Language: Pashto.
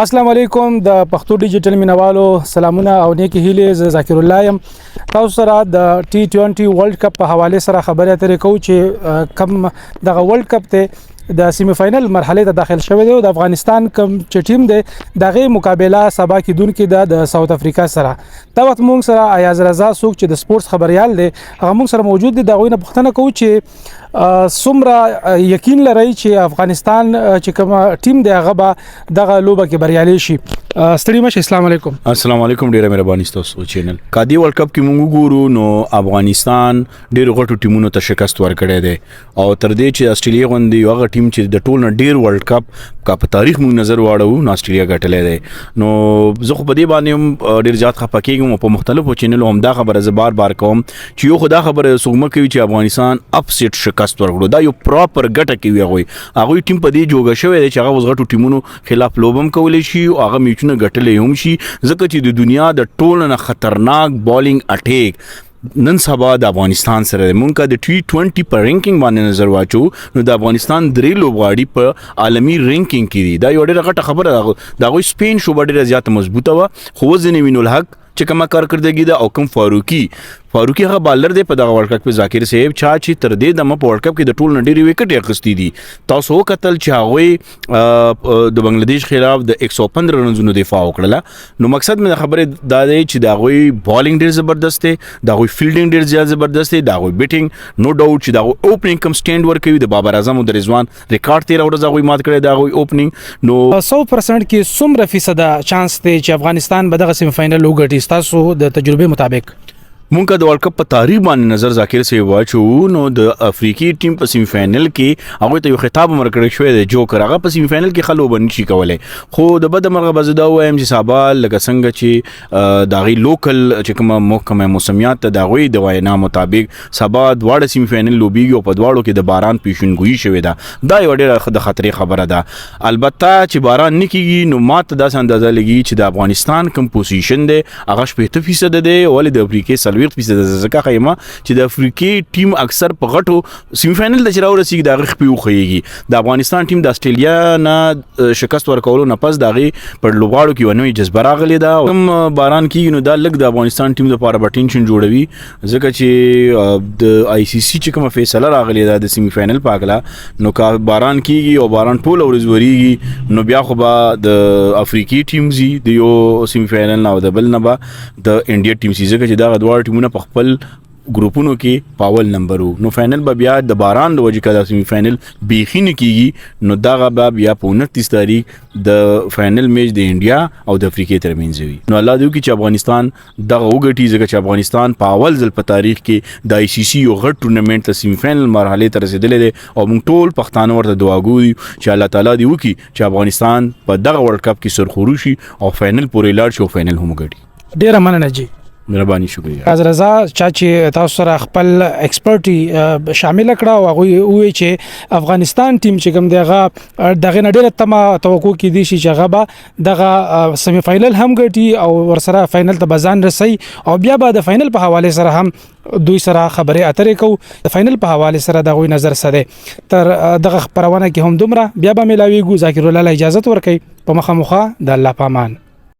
السلام علیکم د پښتو ډیجیټل مینوالو سلامونه او نیکی هیلې. زه ذاکر الله یم. تاسو سره د ټي 20 ورلډ کپ په حواله سره خبرې اترې کوو چې کم دغه ورلډ کپ ته د سیمی فائنل مرحله ته داخل شوی دی او د افغانستان کم چې ټیم دی دغه مقابله سبا کیدونکې ده د ساوث افریقا سره. دا وخت مونږ سره ایاز رضا، څوک چې د سپورتس خبريال دی، هغه مونږ سره موجود دی. دا غوینه پوښتنه کوو چې څومره یقین لرئ چې افغانستان چې کوم ټیم دی هغه به دغه لوبه کې بریالی شي؟ ستړي مشه، السلام علیکم. السلام علیکم، ډیره مهرباني تاسو چینل. که دې ورلډ کپ کې موږ وګورو نو افغانستان ډیر غټو ټیمونو ته شکست ورکړی دی او تر دې چې استرالیا غوندي یو هغه ټیم چې د ټول نه ډیر ورلډ کپ کا په تاریخ موږ نظر واړو نو استرالیا ګټلی دی. نو زه خو په دې باندې هم ډیر زیات خپه کیږم او په مختلفو چینلو هم دا خبره زه بار بار کوم چې یو خو دا خبره څوک مه کوي چې افغانستان اپسیټ شکست ورکړو. دا یو پراپر ګټه کوي. هغوی ټیم په دې جوګه شوی دی چې هغه اوس غټو ټیمونو خلاف لوبم کولی شي او هغه میچونه ګټلی هم شي، ځکه چې د دنیا د ټولو نه خطرناک بالینګ اټیک نن سبا د افغانستان سره دی. مونږ د ټي 20 په رینکینګ باندې نظر واچو نو د افغانستان درې لوبغاړي په عالمي رینکینګ کې دي. دا یو ډیره غټه خبره ده. د هغوی سپین شوبه ډیره زیاته مضبوطه وه، خو وځنې وینو الحق چې کومه کارکردګي ده او کوم فاروقي. فاروقي هغه بالر دی په دغه ورلډ کپ کې، ذاکر صاحب، چا چې تر دې دمه په ورلډ کپ کې د ټول نه ډېرې وکټې اخیستې دي. تاسو وکتل چې هغوی د بنگلاديش خلاف د 115 رنزونو دفاع وکړله. نو مقصد مې د خبرې دا دی چې د هغوی بالینګ ډېر زبردست دی، د هغوی فیلډینګ ډېر زیات زبردست دی، د هغوی بیټینګ نو ډاوټ چې د هغوی اوپنینګ کوم سټینډ ورکوي، د بابر اعظم او د رضوان ریکارډ تیر ورځ هغوی مات کړی د هغوی اوپنینګ. نو 100% کې څومره فیصده چانس دی چې افغانستان به دغه سیمی فائنل وګټي تاسو د تجربې مطابق؟ مونږ د ورلډ کپ په تاریخ باندې نظر، ذاکر صاحب، واچو نو د افریقي ټیم په سیمی فائنل کې هغه ته یو خطاب ورکړی شوی دی، جوکر. هغه په سیمی فائنل کې خلو باندې شي کولای، خو د بد مرغه به زه دا وایم چې سبا لکه څنګه چې د هغې لوکل چې کومه محکمه موسمیات ته د هغوی د وینا مطابق سبا دواړه سیمی فائنل لوبیږي او په دواړو کې د باران پیشنګویي شوې ده. دا یو ډیره د خطرې خبره ده. البته چې باران نه کیږي نو ماته داسې اندازه لګي چې د افغانستان کوم پوزیشن دی هغه 60% دی، ولې د افریقې 40% ده. ځکه خیمه چې د افریقې ټیم اکثر په غټو سیمی فائنل ته چې راورسیږي د هغې خپې وښویږي. د افغانستان ټیم د استرالیا نه شکست ورکولو نه پس د هغې پر لوبغاړو کې یوه نوې جذبه راغلې ده. کوم باران کیږي نو دا لږ د افغانستان ټیم لپاره به ټینشن جوړوي، ځکه چې د آی سي سي چې کومه فیصله راغلې ده د سیمی فائنل په هکله، نو که باران کیږي او باران ټوله ورځ وریږي نو بیا خو به د افریقي ټیم ځي د یو سیمی فائنل نه او د بل نه به د انډیا ټیم ځي، ځکه چې دغه دواړه ټیمونه په خپل ګروپونو کې په اول نمبر وو. نو فائنل به بیا د باران د وجې کله سیمی فائنل بیخي نه کیږي نو دغه به بیا په 29 تاریخ د فائنل میچ د انډیا او د افریقې ترمنځ وي. نو الله دې وکړي چې افغانستان دغه وګټي، ځکه چې افغانستان په اول ځل په تاریخ کې د آی سي سي یو غټ ټورنمنټ ته سیمی فائنل مرحله ته رسیدلی دی او موږ ټول پښتانه ورته دعاګو یو چې الله تعالی دې وکړي چې افغانستان په دغه ورلډ کپ کې سرخرو شي او فائنل پورې لاړ شي او فائنل هم وګټي. ډیره مننه جی. مهرباني، شکریه. از رضا چا چې تاسو سره خپل ایکسپرټي شامل کړه او هغه وی چې افغانستان ټیم چې کوم دغه دغه نه ډیره تمه توقع کې دي چې هغه به دغه سیمی فائنل هم ګټي او ورسره فائنل ته بزان رسي او بیا به د فائنل په حواله سره هم دوی سره خبرې اترې کو، د فائنل په حواله سره دغه نظر سره. تر دغه خبرونه کې هم دومره، بیا به ملاویږو. ذاکر الله اجازه ورکړي. په مخه مخه، د الله پامان.